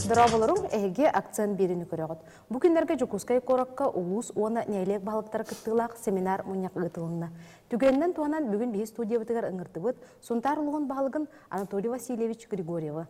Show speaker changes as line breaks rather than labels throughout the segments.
Дорооболоруҥ, эһиги акцент биэриини көрөҕүт. Бу күннэргэ Дьокуускай куоракка улуус уонна нэһилиэк баһылыктара кыттыылаах семинар мунньах ыытылынна. Түгэнинэн туһанан бүгүн биһи студиябытыгар ыҥырдыбыт Сунтаар улууһун баһылыгын Анатолий Васильевич Григорьевы.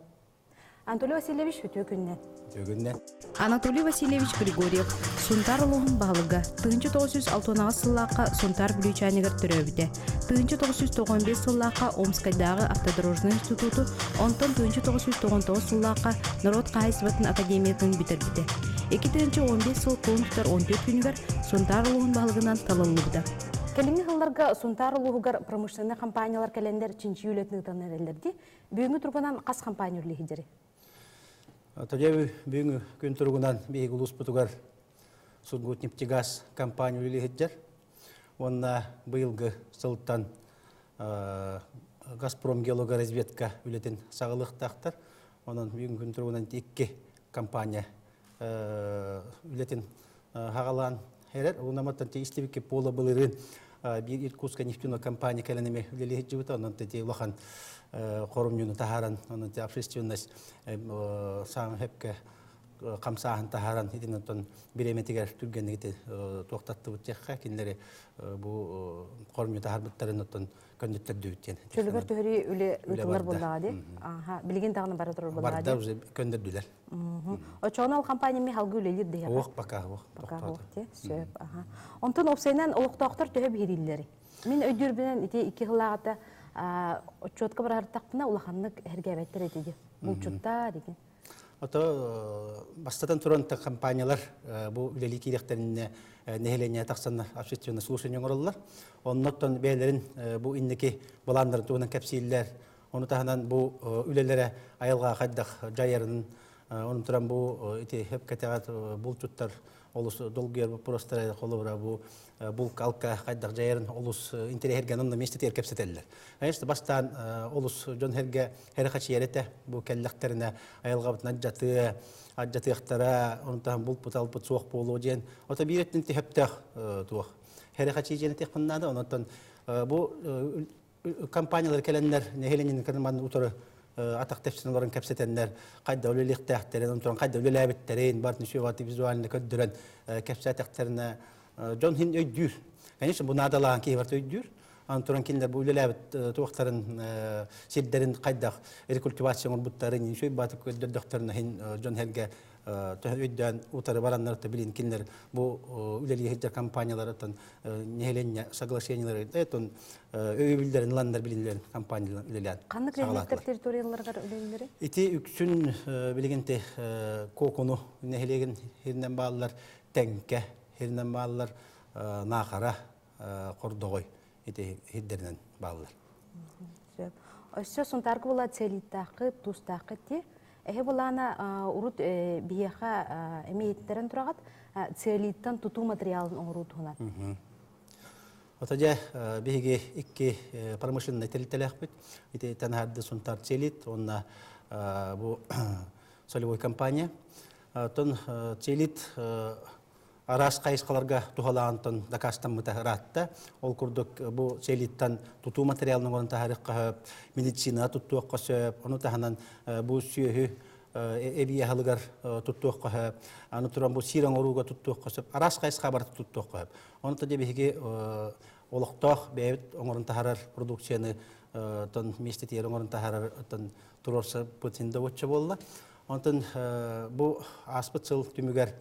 Анатолий Васильевич, үтүө күннэн.
Үтүө күннэн.
Анатолий Васильевич Григорьев, Сунтаар улууһун баһылыга, 1968 сыллаахха Сунтаар Бүлүүчээнигэр төрөөбүтэ. 1995 сыллаахха Омскайдааҕы автодорожнай институту, онтон 1999 сыллаахха норуот хаһаайыстыбатын академиятын бүтэрбитэ. 2015 сыл кулун тутар 14 күнүгэр Сунтаар улууһун баһылыгынан талыллыбыта. Кэлиҥҥи сылларга Сунтаар улууһугар промышленнай компаниялар кэлэннэр чинчийии үлэтин ыытан эрэллэр дии. Бүгүҥҥү туругунан хас компания үлэлиһидери?
Тоде бүгүҥҥү күн туругунан биһиги улууспутугар Сургутнефтегаз компания үлэлиһиддер. Уонна быйылгы сылтан Газпром геологоразведка үлэтин саҕалыахтаахтар. Онон бүгүҥҥү күн туругунан икки компания үлэтин хаҕалаан эрэр. Унаматтан истибикки пола былырыын биир Иркутская нефтяной компания кэлэн эми үлэлиһит жыбыта. Онон тети улахан хорумньуну таһааран, онон общественность саҥа хөпкө хамсааһын таһааран итин бириэмэтигэр түргэнник туохтаттыбыт диэххэ кинилэри бу хормньу таһаарбыттарын оттон көндөттөрдүбүт диэн.
Чөлүгэр түһэрии үлэ ыытыллар буоллаҕа дии. Аха, билигин даҕаны бара турар буоллаҕа дии.
Барда уже көндөдүлэр.
Очоҕуна ол компания ми халгы үлэлиир диһэ.
Ох, пока ох.
Пока ох те, сөп. Аха. Онтон опсайынан олохтоохтор төһө биһирииллэри? Мин өйдүүрбүнэн ити икки сыллааҕыта отчуотка барартахпына улаханнык эргээбэттэр этэ дии. Булчуттар деген.
Ото бастатан туран компаниялар бу үлэлии киириэхтэринэ нэһилиэнньэ тахсан общественное слушание оҥороллор. Оннуттан бэйэлэрин бу инники былааннарын туһунан кэпсииллэр. Ону таһынан бу үлэлэрэ айылҕа хайдах дьайарын, онон туран бу ити хөп булчуттар олус долгуйар боппуруостара холобура бу булк-алка хайдах дьайарын олус интэриэһиргэн онно миэстэтигэр кэпсэтэллэр. Конечно, бастаан олус дьон хэргэ хэрэ этэ бу кэллэхтэринэ айылҕабытын аддьатыа, аддьатыахтара, онтон булпут-алпыт суох буолуо диэн. Ото биир өттүн төһөптөөх туох. Хэрэ хачыы диэн этиэхпин наада, онтон бу компаниялар кэлэннэр нэһилиэнньэни кытары утары атах тэпсэн олорон кэпсэтэннэр хайда үлэлиэхтээхтэрин, онтон хайда үлэлээбиттэрин, бартын сүөҕати визуально көрдөрөн кэпсээтэхтэринэ дьон хин өйдүүр. Конечно, бу наадалаан киһи барыта өйдүүр. Аны туран кинилэр бу үлэлээбит туохтарын сирдэрин хайдах рекультивация оҥорбуттарын, үчүгэй баатык көрдөрдөхтөрүнэ хин дьон хэргэ өйдөөн утары бараннар билин кинилэр бу үлэлии сылдьар компанияларыттан нэһилиэнньэ соглашениелары этон өйөбүллэрин ыланнар билинилэр компаниялар үлэлээн
Ханнык нэһилиэктэр территорияларыгар үлэлииллэри?
Ити үксүн билигинти Кокуну нэһилиэгин хиринэн бааллар, Тэҥкэ хиринэн бааллар, Наахара, Хордоҕой ити хирдэринэн бааллар.
Сөп. Өссө Сунтаарга була целиттааххыт, тустааххыт ти. Эһи булаана урут биһиэхэ эмиэ иһиттэрэн тураҕыт целиттан тутуу материалын оҥоруу туһунан.
Ото дьэ биһиги икки промышленнай тэрилтэлээхпит. Ити Танахарды Сунтаар Целит уонна бу солевой компания. Оттон Целит араас хайысхаларга туһалаантан дакаастаммыта ыраатта. Ол курдук бу целиттан тутуу материалын оҥорон таһаарыахха сөп, медицина туттуохха сөп, ону таһынан бу сүөһү эбии аһылыгар туттуохха сөп, аны туран бу сиир оҥорууга туттуохха сөп, араас хайысха барыта туттуохха сөп. Ону та биһиги олохтоох бэйэбит оҥорон таһаарар продукцияны тон миэстэтигэр оҥорон таһаарар тон туруорсарбыт син да буолла. Онтон бу ааспыт сыл түмүгэр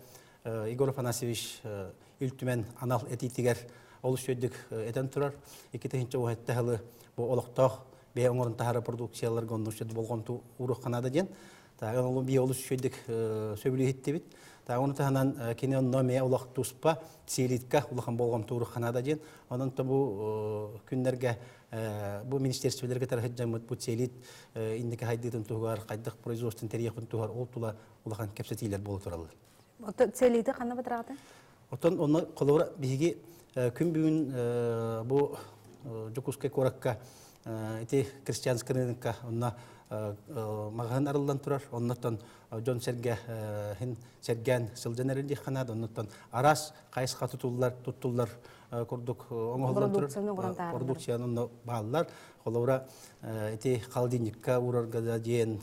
Егор Афанасьевич Ил Түмэн анал этиитигэр олус үчүгэйдик этэн турар. 2017 сылы бу олохтоох бэйэ оҥорон таһаарар продукцияларга онно үчүгэй болҕомто ууруохха наада диэн. Тааҕын ол бии олус үчүгэйдик сөбүлүү иһиттибит. Тааҕын ону таһынан кини онно эмиэ олох туспа целитка улахан болҕомто ууруохха наада диэн. Онон то бу күннэргэ бу министерстволарга тарыһыдьаммыт бу целит инники хайдыытын туһугар хайдах производствон тэрийэхпин туһугар ол тула улахан кэпсэтиилэр буола тураллар.
Оттон целиити ханна батыраҕыта?
Оттон онно холобура биһиги күн бүгүн бу Дьокуускай куоракка ити крестьянскай рынокка онно маҕаһын арыллан турар. Оннуттан дьон сэргэ хин сэргээн сылдьан эрэр диэххэ наада. Оннуттан араас хайысха тутуллар, туттуллар курдук оҥоһуллан турар. Продукцияны онно бааллар. Холобура, ити холодильникка уурарга да диэн,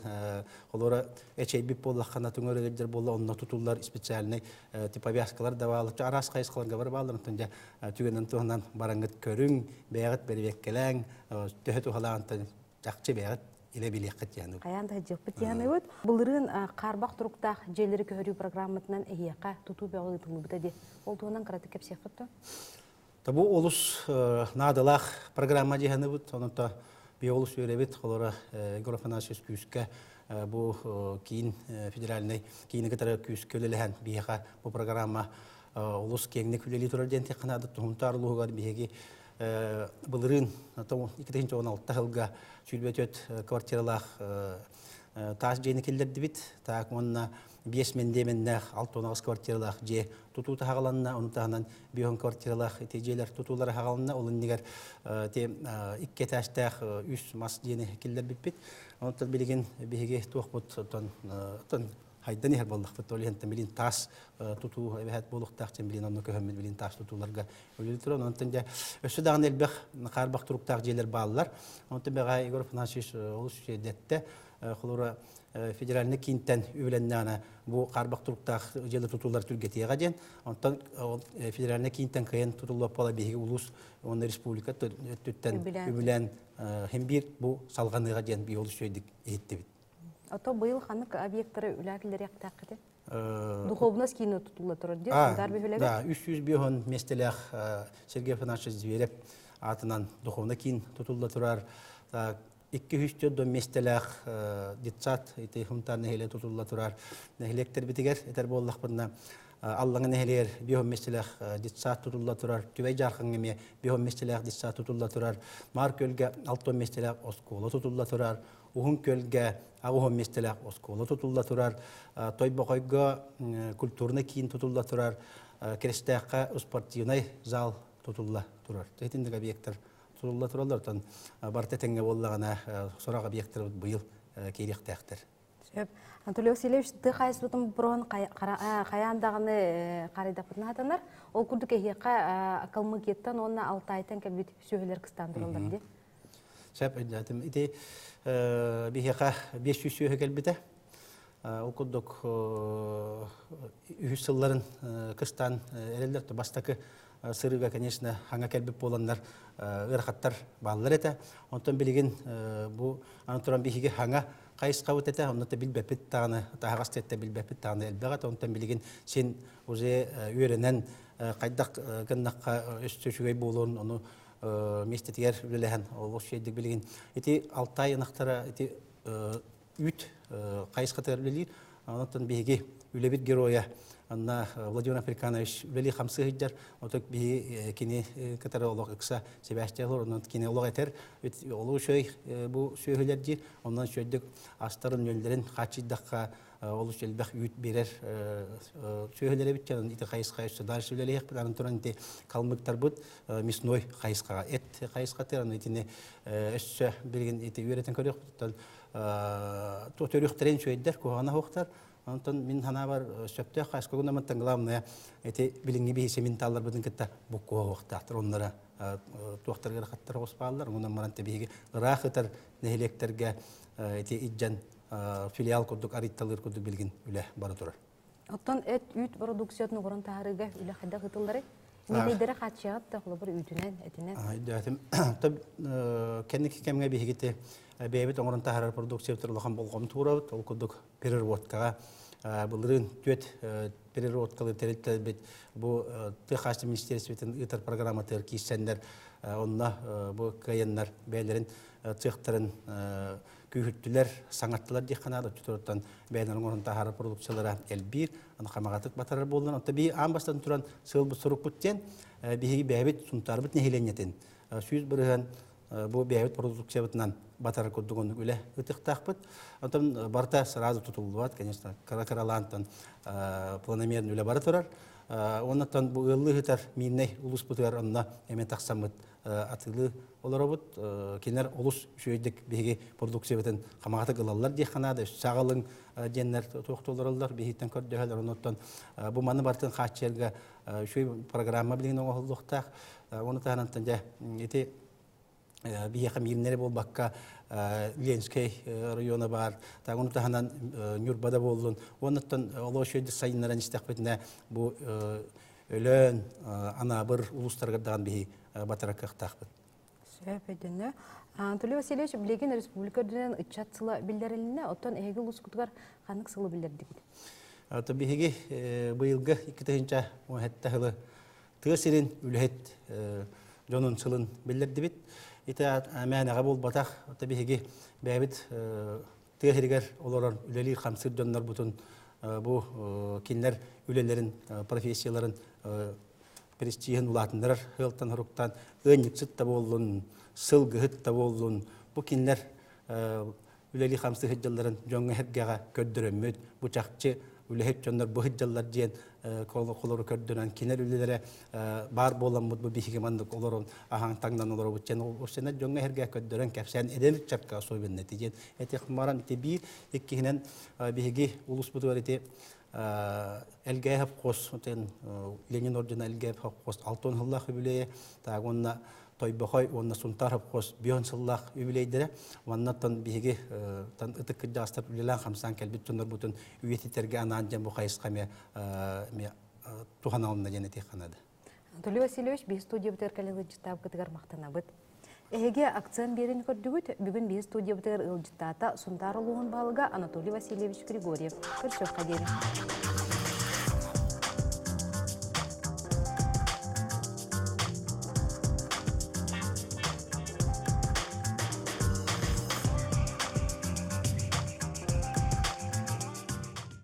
холобура, эчэйбит буоллаххына, түҥөр буолла, онно тутуллар специальный типовязкалар да бааллар. Араас хайысхаларга бар бааллар. Онтон дьэ түгэнэн туһунан бараҥҥыт көрүҥ, бэйэҕит бэрэбиэккэлээҥ, төһө туһалаантан чахчы бэйэҕит илэ билиэххит диэн.
Хайаан да сылдьыахпыт диэн. Былырыын хаарбах туруктаах дьиэлэри көһөрүү программатынан эһиэхэ тутуу бөҕө ыытыллыбыта дии. Ол туһунан кыратык кэпсиэххит дуо?
Бу олус наадалаах программа дьиһаныбыт, онон би олус үөрэбит, холора Егор Афанасьевич күүскэ бу киин федеральный киини кытары күүскэ үлэлэһэн биһиэхэ бу программа олус киэҥник үлэлии турар диэн тиэххэ Сунтаар улууһугар биһиги былырыын 2016 сылга 24 квартиралаах таас дьиэни киллэрдибит. Так уонна 5 мэндиэмэннээх 68 квартиралаах дьиэ тутуута хаҕаланна, ону таһынан 5 квартиралаах ити дьиэлэр тутуулара хаҕаланна. Ол иннигэр ити икки этээстээх үс мас дьиэни киллэрбиппит. Онтон билигин биһиги туохпут тон хайдан иһэр буоллахпыт. Ол иһин билин таас тутуу эбэһэт буолуохтаах дьэн билин онно көһөммүт билин таас тутууларга үлэлии туран. Онтон дьэ өссө даҕаны элбэх хаарбах туруктаах дьиэлэр бааллар. Онтон бэҕэһээ Егор Афанасьевич олус үчүгэйдэттэ. Холобура, федеральный киинтэн үбүлэннэҕинэ бу хаарбах туруктаах дьиэлэр тутуулар түргэтиэҕэ диэн. Онтон федеральный киинтэн кыайан тутуллуох буола биһиги улуус уонна республика өттүттэн үбүлээн хим биир бу салҕаныаҕа диэн би олус үчүгэйдик иһиттибит.
Ото быйыл ханнык объекттары үлэ киллэриэхтээххитий? Духовность киини тутулла турар дии, Сунтаар бөһүөлэгэ?
Да, 305 миэстэлээх Сергей Афанасьевич Зверев аатынан духовный киин тутулла турар. 204 миэстэлээх детсад ити Сунтаар нэһилиэгэ тутулла турар. Нэһилиэктэрбитигэр этэр буоллахпытына, Аллаҥа нэһилиэгэр 5 миэстэлээх детсад тутулла турар, Түбэй Дьаархаҥҥа эмиэ 5 миэстэлээх детсад тутулла турар, Маар Күөлгэ 6 миэстэлээх оскуола тутулла турар, Уһун Күөлгэ 80 миэстэлээх оскуола тутулла турар, Тойбохойго культурный киин тутулла турар, Крестээххэ спортивнай зал тутулла турар. Итинник объекттар тутулла тураллар. Оттон барыта тэҥҥэ буоллаҕына, сорох объекттар быйыл киириэхтээхтэр.
Сөп. Анатолий Васильевич, тыа хаһаайыстыбатын боппуруоһун хайаан даҕаны харайдахпытына сатанар. Ол курдук эһиэхэ Калмыкияттан уонна Алтайтан кэлбит сүөһүлэр кыстаан тураллар дии.
Сөп өйдөөтүм. Ити биһиэхэ 500 сүөһү кэлбитэ. Ол курдук үһүс сылларын кыстаан эрэллэр. Бастакы сырыыга, конечно, хаҥа кэлбит буоланнар ыарахаттар бааллар этэ. Онтон билигин бу аны туран биһиги хаҥа хайысхабыт этэ, онно да билбэппит даҕаны, таһаҕас тиэттэ билбэппит даҕаны элбэх этэ. Онтон билигин син уже үөрэнэн хайдах гыннахха өссө үчүгэй буолуон ону миэстэтигэр үлэлэһэн олус үчүгэйдик билигин ити Алтай ынахтара ити үүт хайысхатыгар үлэлиир. Онтон биһиги үлэбит геройа Анна Владимир Африканович үлэлии хамсыы сылдьар. Оток биһи кини кытары олох ыкса сибээстээх олор. Онон кини олох этэр олус үчүгэй бу сүөһүлэр диир. Онон үчүгэйдик астарын-үөллэрин хааччыйдахха олус элбэх үүт биэрэр сүөһүлэр эбит. Ити хайысха өссө дальше үлэлиэхпит. Аны туран ити калмыктарбыт мясной хайысхаҕа эт хайысхатыгар аны итини өссө билигин ити үөрэтэн көрүөхпүт. Төрүөхтэрин үчүгэйдэр, куһаҕана суохтар. Онтон мин санаабар сөптөөх хайысха гынаммыттан главное ити билиҥҥи биһи сементалларбытын кытта буккуһа суохтаахтар. Оннора туохтарыгар хаттар оҕус бааллар. Онон баран биһиги ыраах ытар нэһилиэктэргэ ити иддьэн филиал курдук арыйталыыр курдук билигин үлэ бара турар.
Оттон эт үүт продукциятын угуран таһаарыыга үлэ хайдах ыытылларый? Ньирэйдэри хааччыйаҕыт да холобур үүтүнэн, этинэн?
Өйдөөтүм. Кэнники кэмҥэ биһигити бэйэбит оҥорон таһаарар продукциябытыгар улахан болҕомто уурабыт. Ол курдук переработкаҕа былырыын түөрт переработкалыыр тэрилтэлэрбит бу тыа хаачыстыба министиэристибэтин ыытар программатыгар киирсэннэр онно бу кыайаннар бэйэлэрин цехтарын күүһүртүлэр, саҥаттылар диэххэ наада. Оччотуттан бэйэлэрин оҥорон таһаарар продукциялара элбиир, аны хамаҕатык батарар буоллар. Онто биһи аан бастан туран сыалбыт сорукпут диэн биһиги бэйэбит Сунтаарбыт нэһилиэнньэтин 100% бу бэйэбит продукциябытынан батарар курдук оннук үлэ ытыктаахпыт. Онтон барыта сразу тутуллубат, конечно, кыра-кыралаантан планомерно үлэ бара турар. Оннуттан бу ыаллыы сытар Миирнэй улууспутугар онно эмиэ тахсаммыт атыылыы олоробут. Кинилэр олус үчүгэйдик биһиги продукциябытын хамаҕатык ылаллар диэххэ наада. Өссө аҕалыҥ диэннэр туохтуу олороллор, биһиттэн көрдөһөлөр. Оннуттан бу маны барытын хааччыйарга үчүгэй программа билигин оҥоһуллуохтаах. Ону таһынан дьэ ити биһиэхэ Миирнэри буолбакка Ленскэй района баар, ону таһынан Ньурбада буоллун. Оннуттан олох үчүгэйдик сайыннаран истэхпитинэ бу Өлөөн, Анаабыр улуустарыгар даҕаны биһи батарар кыахтаахпыт.
Сөп өйдөннө. Анатолий Васильевич, билигин республика үрдүнэн ыччат сыла биллэрилиннэ, оттон эһиги улуускутугар ханнык сылы биллэрдигит?
То биһиги быйылгы 2017 сылы тыа сирин үлэһит дьонун сылын биллэрдибит. Ити мээнэҕэ буолбатах, то биһиги бэйэбит тыа сиригэр олорор үлэлиир хамсыыр дьоннорбутун бу кинилэр үлэлэрин, профессияларын престижин улаатыннарар сыалтан соруктаан ыанньыксыт да буоллун, сылгыһыт да буоллун, бу кинилэр үлэлии хамсыы сылдьалларын дьоҥҥо-сэргэҕэ көрдөрөммүт, бу чахчы үлэһит дьоннор бу сылдьаллар диэн холору көрдөрөн, кинилэр үлэлэрэ баар буоламмыт бу биһиги маннык олорон аһаан таҥнан олоробут диэн ол дьоҥҥо-сэргэҕэ көрдөрөн кэпсээн эдэр ыччакка особенно ити диэн этих баран ити биир иккиһинэн биһиги улууспутугар ити Элгээйи совхоз Ленин ордена Элгээйи совхоз 60 сыллаах үбүлүөйэ таах уонна Тойбохой уонна Сунтаар совхоз 50 сыллаах үбүлүөйдэрэ. Маннаттан биһиги ытык кырдьаҕастар үлэлээн хамсаан кэлбит дьоннорбутун үйэтитэргэ анаан дьэн бу хайысха эмиэ туһаналынна диэн этиэххэ наада.
Анатолий Васильевич, биһи студиябытыгар кэлэн ыалдьыттаабыккытыгар махтанабыт. Эһиги акцент биэрин көрдүгүт. Бүгүн биһи студиябытыгар ыалдьыттаата Сунтаар улууһун баһылыга Анатолий Васильевич Григорьев. Көрсүөххэ диэри.